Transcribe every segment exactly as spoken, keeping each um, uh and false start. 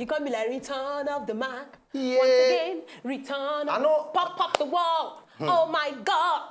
You can't be like return of the Mac. Yeah. Once again, return. I know. Pop, pop the wall. Oh my God.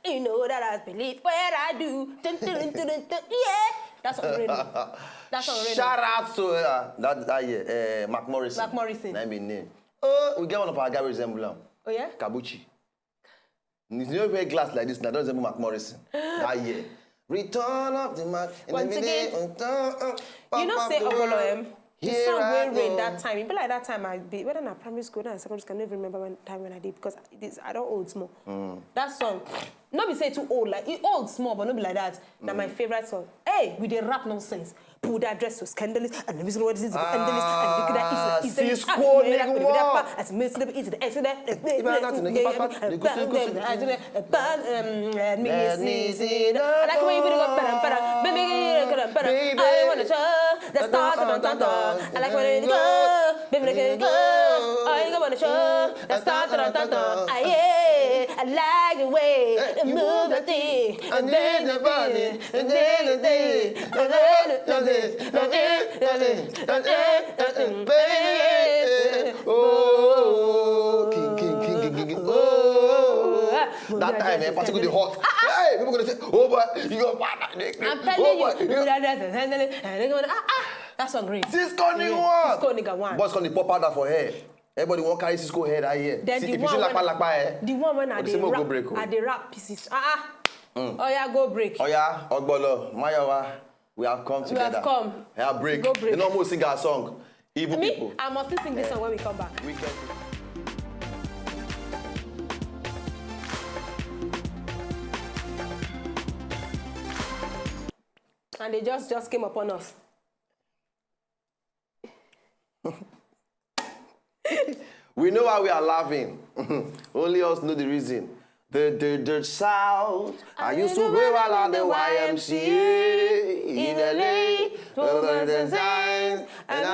You know that I believe what I do. Dun, dun, dun, dun, dun. Yeah. That's unreal. That's unreal. Shout out to uh, that that year, uh, Mark Morrison. Mark Morrison. That be name. Oh, we get one of our guys resemble him. Oh yeah. Kabuchi. You know wear glass like this now. Don't resemble Mark Morrison. That year. Return of the Mac. Once again. Return, uh, You know pop, say pop the Ogolo world. M. The Here song I wey rain go. That time. E be like that time I be whether na primary school, whether na secondary school, I don't even remember when time when I did because this I don't old small. That song, no be say too old, like it old small, but no be like that. Na my favorite song. Hey, we dey rap nonsense. Put that dress so scandalous, and the reason what is scandalous, and look at that Ah, is is Cisco, nigga, what? As Mister Easy the accident. If I not to make it pass, pass, they go, go, go, go. Bad, um, uh, me Let is me easy. see the I like when you put it up, param, param. Baby, you go, param, param. I wanna show. That's not the tonton. I like when you go. Baby, like you go. Oh, you go wanna show. That's not the tonton. Ah, yeah. I like the way you move the thing. And then the body. And then the thing. And then the thing. Baby, oh, king, king, king, king, king, king. Oh, that time, eh, party go dey hot. Hey, people gonna say, oh boy, you go find that nigga. I'm telling Oh you. boy, Ah, ah. That's so great. Cisco nigga one. Cisco nigga one. Boys come dey pour powder for hair. Everybody wan carry Cisco hair that year. Then See, the if you one see when lapa lapa, eh? The one when I But the dey same go rap, break, oh. I dey rap pieces. Ah ah. Oh yeah, go break. Oya, Ogbolo, Mayowa, we have come We together. have come. Oya, break. Go break. You know, almost sing our song. Evil Me, people. I must still sing this song when we come back. Wicked. And they just just came upon us. We know why we are laughing. Only us know the reason. The the the South. I used to go around the Y M C A in L A. And I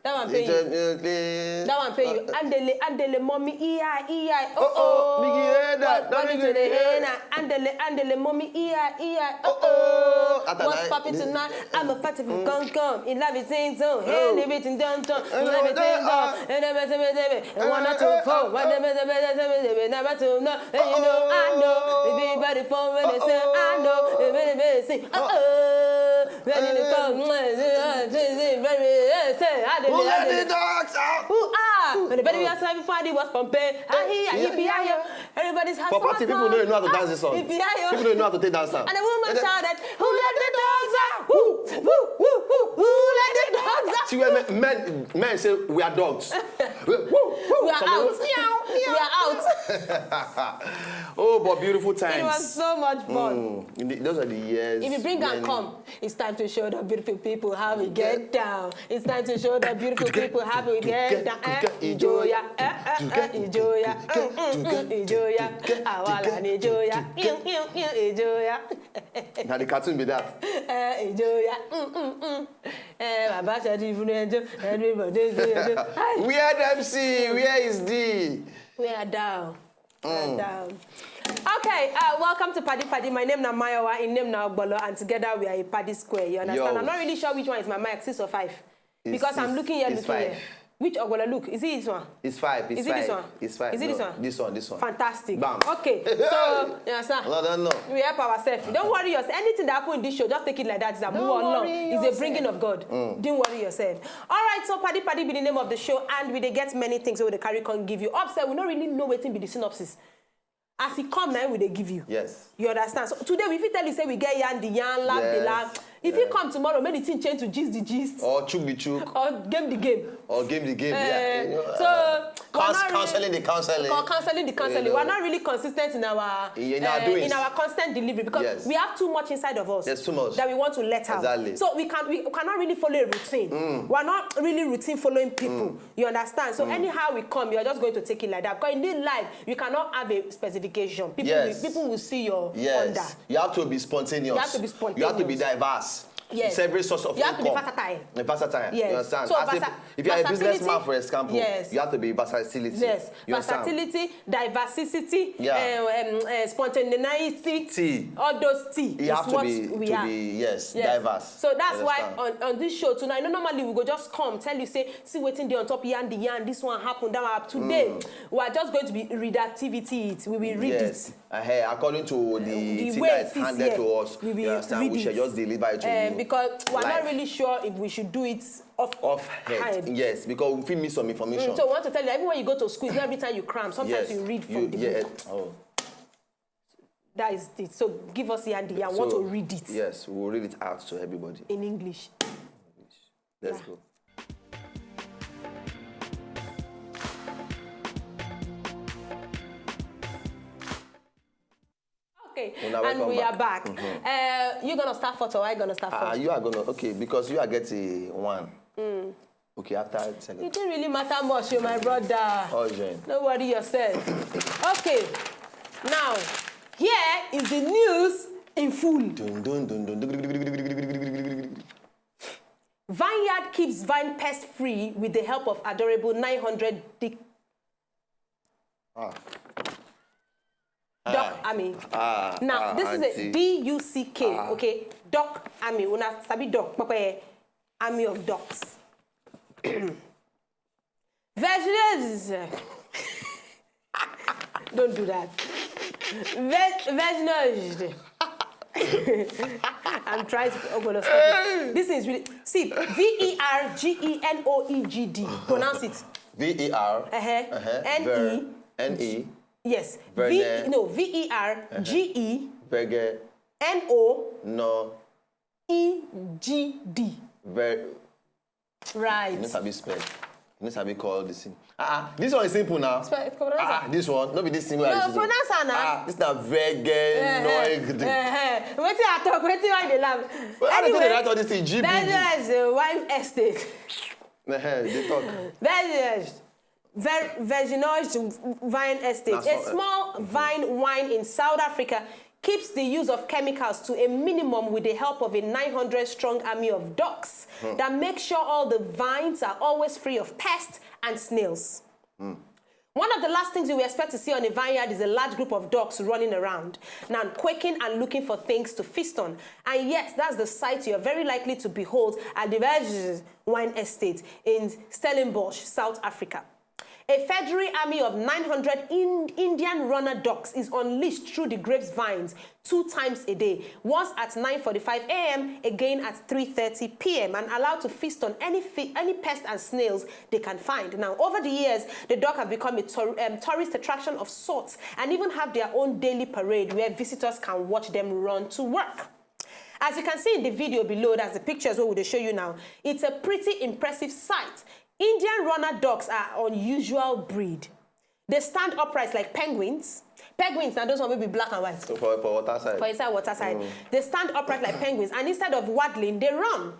That one pay you. That one pay you. Andele, andele, mommy, E I, E I. Oh, Oh, oh, Biggie, hear that. What, what Don't you you dey hear? Now? Andele, andele, mommy, E I, E I. Oh, Oh, oh. After What's that, popping the- tonight? I'm a fat if you come, come. In love, it's in zone. Oh. And everything done, done. Oh, Everything that, done. And everything, everything. And one, two, four. One, never, never, never, never, never, two, no. And you know, I know. If anybody phone when they say, I know. If anybody say, uh oh. Ready to come. Say, I did Who it, I let did the it. dogs out? Who are? When the very last time before I was pumping. I hear, I hear, I hear. Everybody's house. For party people don't know how to dance this song. If you hear, People don't know how to take that sound. And the woman shouted, "Who let the dogs out? Who, who, who, who, who let the dogs out?" See where men, men, men say we are dogs. Woo, woo, woo. We are Some out. people- We are out. Oh, but beautiful times. It was so much fun. Mm, in the- those are the years. If you bring and when- come, it's time to show the beautiful people how we get down. It's time to show the beautiful people how we get down. Eh, Ijoya, eh, eh, eh, Ijoya, mm, mm, mm, Ijoya, Awala ni Ijoya, mm, mm, mm, Ijoya. Now the cartoon be that. Eh, Ijoya, mm, mm, mm. Eh, Baba said even enjoy, everybody enjoy. Where the M C? Where is D? We are down. We are down. Okay, uh, welcome to Paddy Paddy. My name na Mayowa, in name na Ogbolo, and together we are a Paddy Square. You understand? Yo. I'm not really sure which one is my mic, six or five. It's- Because I'm it's- looking here, it's looking five. here. Which Ogbolo look? Is it this one? It's five. It's Is it five. This one? It's five. Is it No, this one? This one. This one. Fantastic. Bam. Okay, so you understand? No, no, no. We help ourselves. Don't worry yourself. Anything that happen in this show, just take it like that. It's a Don't move on. Worry It's a bringing yourself. Of God. Don't worry yourself. All right, so Paddy Paddy be the name of the show, and we dey get many things wey we dey carry come give you. Upside, we no really know wetin be the synopsis. As e come, na we dey give you. Yes. You understand? So today we fit tell you say we get yarn the yarn, laugh the Yes. laugh. If you Yes. Come tomorrow, make the thing change to gist the gist. Or chook the chook. Or game the game. Or game the game. Yeah. Eh, You know, so uh, we're cons- not really- counseling the counseling. Or counseling the counseling. You know. We're not really consistent in our In our eh, doings. In our constant delivery because Yes. We have too much inside of us. There's too much. That we want to let out. Exactly. So we can we cannot really follow a routine. We're not really routine following people. You understand? So anyhow we come, you're just going to take it like that. Because in this life, you cannot have a specification. People Yes. Will, people will see your Yes. Under. You have to be spontaneous. You have to be You have to be spontaneous. Diverse. Yes. Several source of You have to be income. Versatile. And versatile. Yes. You understand? So As versa- a, if you're a businessman, versatility- for example, Yes. You have to be versatility. Yes, You understand? Versatility, diversity, Yeah. um, um, uh, spontaneity, T. all those T You is have to what be we to are. be yes, Yes. diverse. So that's You why understand? On, on this show tonight, you know, normally we go just come tell you say, see wetin dey on top here and the yarn, this one happen, that one happen. Today, we are just going to be read activity. It we will read Yes. it. Uh, according to the, The thing way that is it is handed here, to us, we will you understand? read We shall it. Just deliver it to Um, you. because we're not Live. Really sure if we should do it off, Off head. Yes, because we fit miss some information. Mm, so I want to tell you, everywhere you go to school, it's not every time you cram. Sometimes Yes. You read from the yeah, book. Oh. That is it. So give us the idea. I want So, to read it Yes, we'll read it out to everybody. In English. Let's Yeah. Go. Okay, Una and welcome we back. Are back. Uh, you gonna start first or I gonna start Ah, first? You are gonna, okay, because you are getting one. Mm. Okay, after second. It didn't really matter much, you my brother. Urgent. Don't worry yourself. Okay, now here is the news in full. Dun, dun, dun, dun, dun. Vineyard keeps vine pest free with the help of adorable nine hundred dick Ah. Duck Army. Ah, Now, ah, this is a auntie. D U C K, okay? Duck Army. Una sabi duck, papa, army of ducks. Vegetables. Don't do that. Veg, vegetables. I'm trying to. Oh, God, stop it. This is really. See, V E R G E N O E G D. Pronounce it. V E R. Uh-huh. Uh-huh. N E. Ver-, N E. Yes. Verne. V, no, V E R G E Vege. N O No. E G D. Ver-, Right. You know sabi spell. You know sabi call this thing. Ah, ah, this one is simple now. Spell, pronounce Ah, ah, this one. No be this thing where No, I use. Pronounce am now. Ah, this na vege no egg. Eh, eh. Wetin I talk? Wetin I dey laugh? Well, how they take dey Anyway, write all this thing? G B D. That is a wine estate. Eh, eh, they talk. That is Ver- Verginois Vine Estate, That's a all, uh, small vine wine in South Africa, keeps the use of chemicals to a minimum with the help of a nine hundred strong army of ducks that make sure all the vines are always free of pests and snails. One of the last things you will expect to see on a vineyard is a large group of ducks running around, now quaking and looking for things to feast on. And yet, that's the sight you're very likely to behold at the Verginois Wine Estate in Stellenbosch, South Africa. A federal army of nine hundred in Indian runner ducks is unleashed through the grapevines two times a day, once at nine forty-five a m, again at three thirty p m, and allowed to feast on any, fi- any pest and snails they can find. Now, over the years, the duck have become a tour- um, tourist attraction of sorts and even have their own daily parade where visitors can watch them run to work. As you can see in the video below, that's the pictures we will show you now. It's a pretty impressive sight. Indian runner ducks are unusual breed. They stand upright like penguins. Penguins are those ones wey be black and white. So for, for water side. For inside water side. They stand upright like penguins, and instead of waddling, they run.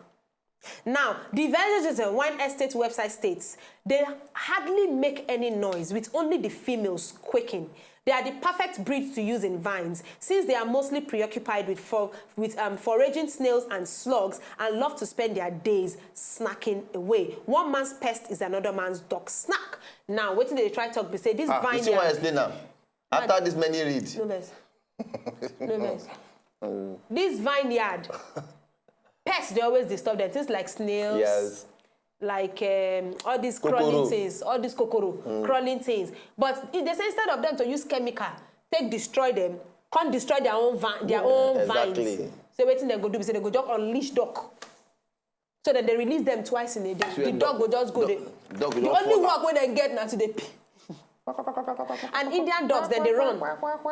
Now, the Verginois Wine Estate website states they hardly make any noise, with only the females quaking. They are the perfect breed to use in vines, since they are mostly preoccupied with, for, with um, foraging snails and slugs and love to spend their days snacking away. One man's pest is another man's dog snack. Now, wetin they try talk be say this Ah, you see why I vineyard. Explain now. After this many read. No vex. No vex. This vineyard, pests dey always disturb them. Things like snails, Yes. like um, all these Kokoro. Crawling things, all these kokoro, crawling things. But if they say instead of them to use chemical, take destroy them, come destroy their own vine, their own Exactly. vines. So wetin dem go do be say dem go just unleash dog. So then they release them twice in a day. So The dog- dog go just go dog- there. dog go The just only fall work out. Wey dem get na to dey pee. And Indian dogs, then they run.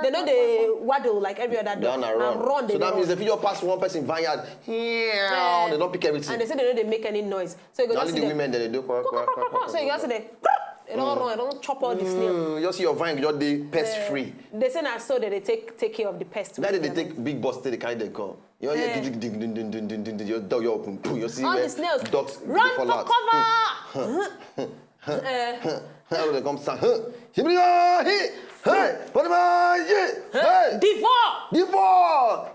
They no dey waddle like every other dog. Down and run. Run, they So that run. Means if you just pass one person vineyard, yeah, they don't pick everything. And they say they no dey make any noise. So you go Na just only see the them. Women that they do. So you go see them. They don't run. They don't chop all the snail. Mm, you see your vine just dey pest free. They say na so that they take take care of the pest. That day they take big bus, they carry them come. You hear dig, dig, dig, dig, dig, dig, dig, dig, dig, your dog, your open, poo, you see All where the snails dogs dey run fall for out. Cover. Eh, How they come stand? Huh? Hey, hey, what am I? Yeah, hey, Devour. Devour.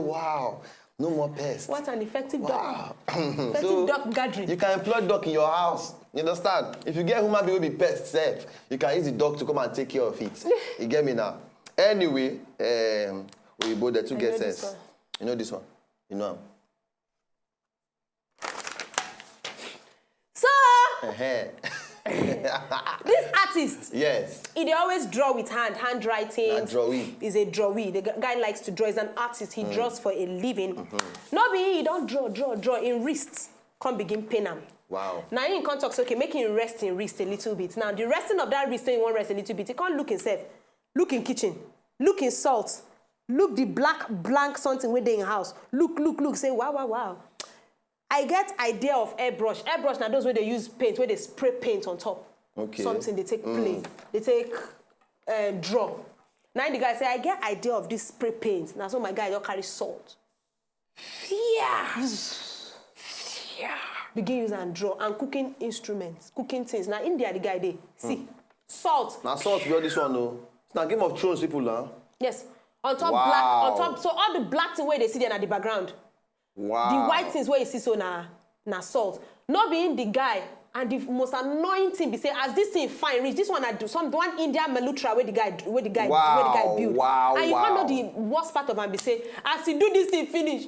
Wow, no more pests. What an effective duck. Wow. Effective duck gathering. You can employ duck in your house. You understand? If you get human being will be pest sef, you can use the duck to come and take care of it. You get me now? Anyway, um, Oyibo, the two I get know this sense. One. You know this one? You know am? So, Ehen. This artist, Yes. He dey always draw with hand, handwriting. Na drawee. He's a drawee. The gu- guy likes to draw. He's an artist. He draws for a living. No be he don draw, draw, draw. Him wrist come begin pain am. Wow. Now he come talk say, okay, make him rest him wrist a little bit. Now the resting of that wrist, he wan rest a little bit. He come look himself, look in kitchen, look in salt, look the black blank something wey dey in house. Look, look, look. Say, wow, wow, wow. I get idea of airbrush. Airbrush na those wey dey use paint, wey dey spray paint on top. Okay. Something dey take play, dey take uh, draw. Now the guy say, I get idea of this spray paint. Now so my guy just carry salt. Fear. Fear. Begin use and draw and cooking instruments, cooking things. Now India the guy dey see salt. Na salt be all this one o. Na Game of Thrones people na. Yes. On top Wow. black, on top. So all the black thing wey dey see there na the background. Wow. The white things wey you see so na na salt. No be him the guy. And the most annoying thing be say, as this thing fine reach, this one na do some one India malutra wey the guy wey the guy Wow, wey the guy build. wow, And you wow. Can't know the worst part of am be say, as he do this thing finish,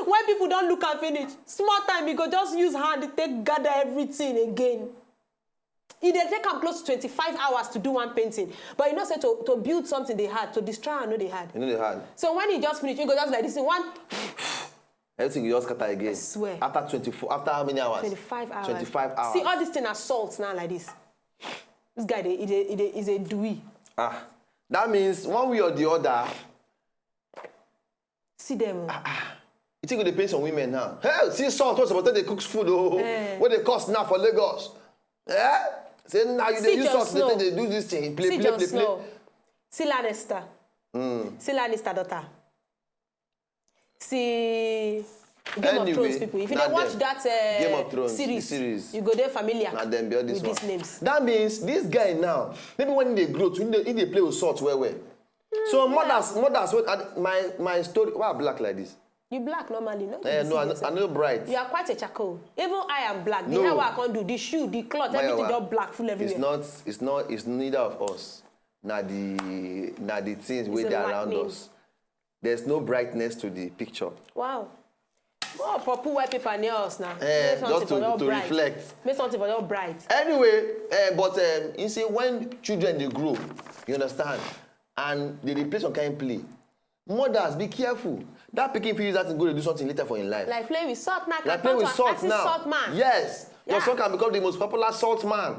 when people don look am finish, small time he go just use hand take gather everything again. E dey take am close to twenty-five hours to do one painting. But you know say to to build something dey hard, to destroy am no dey hard. You know the hard. So when he just finish, he go just like this thing, one Everything you just scatter again. I swear. After twenty-four, after how many hours? Twenty-five hours. Twenty-five hours. See all this thing as salt now like this. This guy dey e dey e dey is a dewey. Ah, that means one way or the other. See them. You think they pay some women now? Hey, see salt wey suppose take dey cook food o. Eh. Wey dey cost now for Lagos. Eh? Say now you See dey use Jon salt Snow. Take dey do this thing. Play, See play, Jon play, play. Snow. See Lannister. See Lannister daughter. See Game of Anyway, Thrones people. If you na dey watch them. That uh, Game of Thrones, the series, series. You go dey familiar Na them be all this with one. These names. That means this guy now, maybe when they grow, he dey, he dey play with salt well well. So mothers, mothers, wey- and my my story, why I black like this? You black normally, no? Eh, no, I, no- I no bright. You are quite a charcoal. Even I am black. The No. hair wey I come do, the shoe, the cloth, everything Mayowa, don black full everywhere. It's not, it's not, it's neither of us. Na the, na the things wey a dey light around name. Us. There's no brightness to the picture. Wow. Oh, purple white paper near us now. Eh, Make something just to, for your to bright. Reflect. Make something for your bright. Anyway, eh, but um, you see, when children dey grow, you understand, and they dey play some kind play. Mothers, be careful. That pikin fit use that thing go dey do something later for him life. Like play with salt now. Like play with salt Artist now. Salt man. Yes. Your Yeah. son can become the most popular salt man.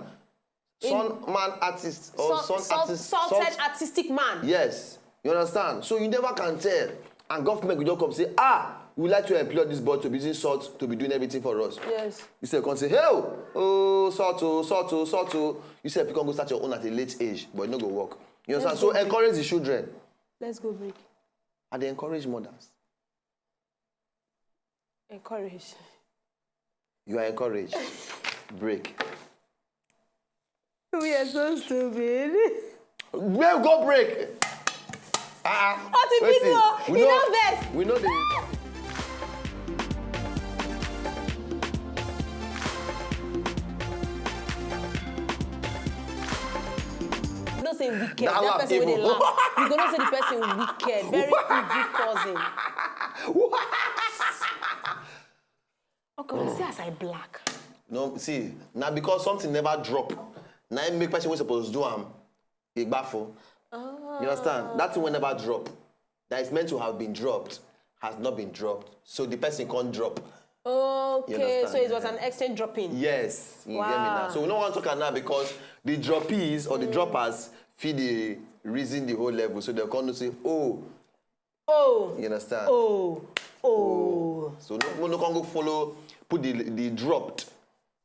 In- Son man artist or Salt, son salt, artist. salted Salt- artistic man. Yes. You understand? So you never can tell. And government go just come say, ah, we like to employ this boy to be using salt to be doing everything for us. Yes. You say, come say, hey, oh, oh, salt, oh, salt, oh, salt, oh. You say, you can go start your own at a late age, but it no go work. You understand? Let's So go. Encourage the children. Let's go break. And they encourage mothers. Encourage. You are encouraged. Break. We are so stupid. Well, go break. Ah, Ó ti wetin? bínú o, We e know- don vex. We know the. You know say wicked. That That laugh person wey dey evil. Laugh. You go know say the person wicked, very evil cousin. Okay, see as I black. No, see, na because something never drop. Na im make person wey suppose do am, e gbafo. You understand? That thing wey never drop, that is meant to have been dropped, has not been dropped. So the person can't drop. Okay, understand? So it was an exchange dropping. Yes, you get me now. Wow. So we don't want to talk now because the droppees or the droppers feel the reason the whole level. So they'll come to say, oh, Oh. You understand? Oh. Oh. So no, no can go follow, put the the dropped,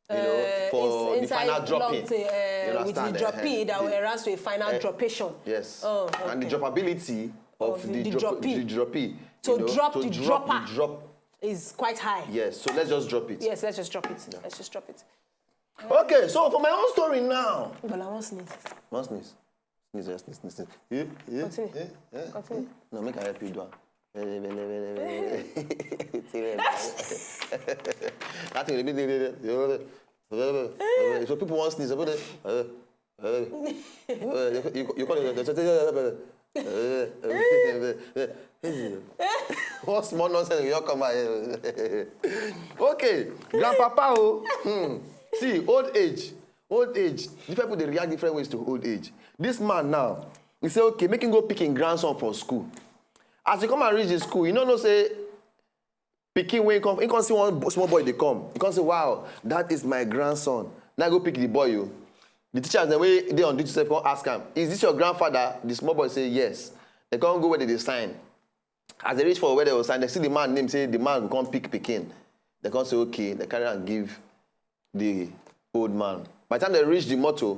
you know, Uh, for it's the final inside dropping. locked, uh, You with the understand? droppee Eh, that the- will runs to a final eh, dropation. Yes. Oh, And the okay. droppability of Of the, the drop, droppee. the droppee. To you know, drop to the drop dropper. The drop. Is quite high. Yes. So let's just drop it. Yes, let's just drop it. Let's just drop it. Okay. So for my own story now. But I want sneeze. One sneeze. Sneeze, yes, sneeze, sneeze, sneeze. Eh, eh, Continue. eh, eh, Continue. eh. No, make I help you do am. That thing dey be, so people wan sneeze, people dey, you, you call it, one small nonsense, you come out. Okay, grandpapa, oh, hmm. See, old age, old age, different people dey react different ways to old age. This man now, he say, okay, make him go pick him grandson for school. As he come and reach the school, you no know say pikin wey come, he come see one bo-, small boy dey come. He come say, wow, that is my grandson. Now go pick the boy, you. The teachers dem wey dey on duty sef come ask am, is this your grandfather? The small boy say yes. They come go where they dey sign. As they reach for where they go sign, they see the man name, say the man go come pick pikin. They come say, okay, they carry am give the old man. By the time they reach the motor,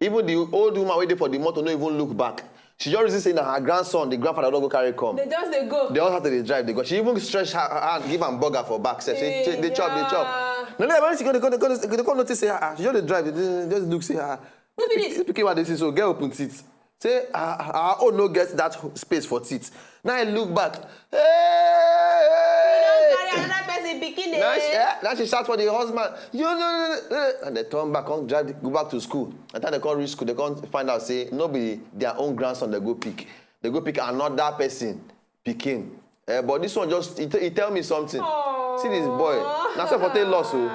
even the old woman wey dey for the motor no even look back. She just reason say na her grandson, the grandfather don go carry come. They just dey go. They all start to dey drive, they go. She even stretch her, her hand, give am burger for back. Say, say, "Take, dey chop, dey chop." Yeah. No, no, when she go, they go, they go, they go notice say, ah, ah, she just dey drive, they just look, say, ah, who be this? This pikin wey I dey see so, get open teeth. Say, ah, ah, her own no get that space for teeth. Now I look back. Hey! You don carry another person pikin, eh? Now she, eh, now she shout for the husband. You, you, you, you, and they turn back, come drive, go back to school. And time they come reach school, they come find out say no be their own grandson they go pick. They go pick another person pikin. Eh, but this one just, he, t-, he tell me something. See this boy. Now so for take loss, oh.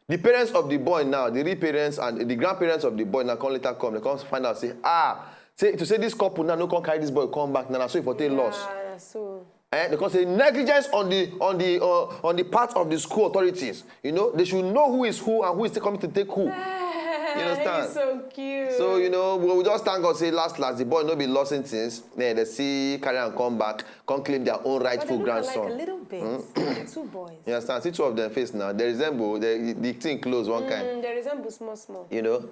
The parents of the boy now, the real parents and the grandparents of the boy now come later come. They come find out say, ah, say to say this couple now no come carry this boy come back. Now, na so e for take loss. Yeah, so. Eh, they come say negligence on the, on the, uh, on the part of the school authorities. You know, they should know who is who and who is still coming to take who. You understand? He's so cute. So, you know, we, we just thank God say last, last, the boy no be lost in things. Eh, they see carry and come back, come claim their own rightful grandson. But they look alike a little bit. Hmm? The two boys. You understand? See two of them face now. They resemble, they, the thing close one kind. Mm, they resemble small, small. You know?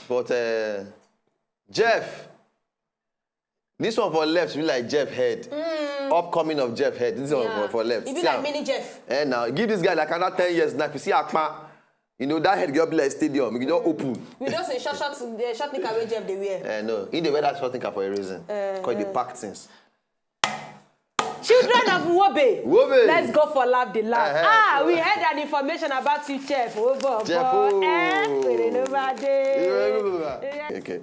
But, uh, Jeff, this one for left be like Jeff head. Mm. Upcoming of Jeff head. This one for, for left. E be like mini Jeff. Eh, now, give this guy like another ten years now. If you see Akpa, you know, that head go be like stadium. You don't open. We just say short, short, the short knicker wey Jeff dey wear. Eh, no. He dey wear that short knicker for a reason. Eh, because they pack things. Children of Wobe. Wobe. Let's go for laugh the laugh. Eh, eh, ah, so we heard an information about you, Jeff. Oh, boy, Jeff, boy. Oh. Eh, we dey never dey. Yeah. Okay.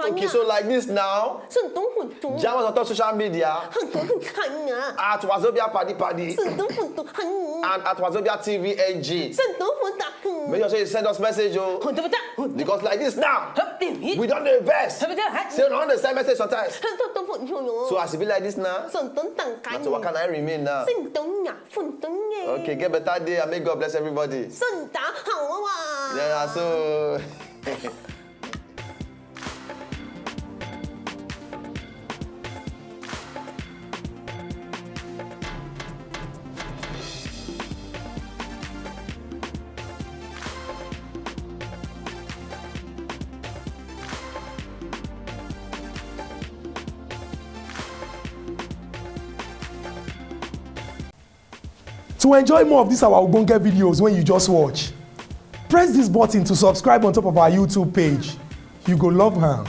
Okay, so like this now, Jamus on top social media, at Wazobia Paddy Paddy, and at Wazobia T V N G. Make sure say you send us message, oh. Because like this now, we don dey vex. Say una don dey send message sometimes. So as e be like this now, na to waka na remain now. Okay, get better day and may God bless everybody. Yeah, so. To enjoy more of these our ogbonge videos when you just watch, press this button to subscribe on top of our YouTube page. You go love am.